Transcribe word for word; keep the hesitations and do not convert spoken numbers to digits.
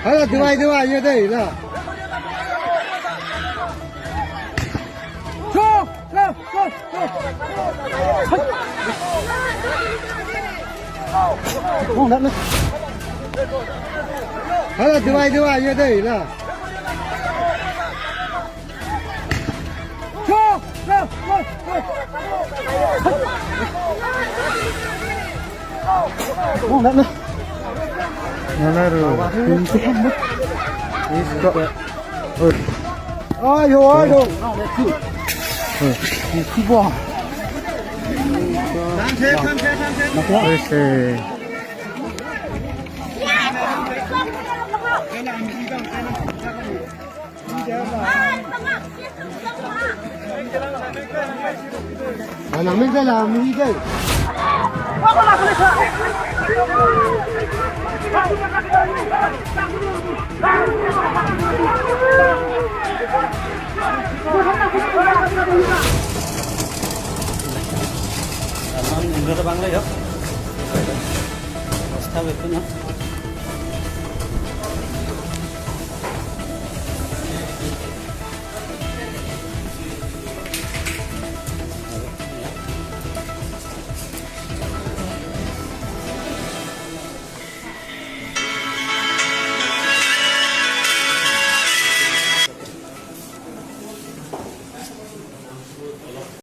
Hala, duai, duai, ye dei, la. Go, go, go, go. Mong dak na. Hala, duai, duai, ye dei, la. Ayo, ayo. Alang min dei, alang min dei. Aman, enggak ada bang lah ya. Basta betul ya.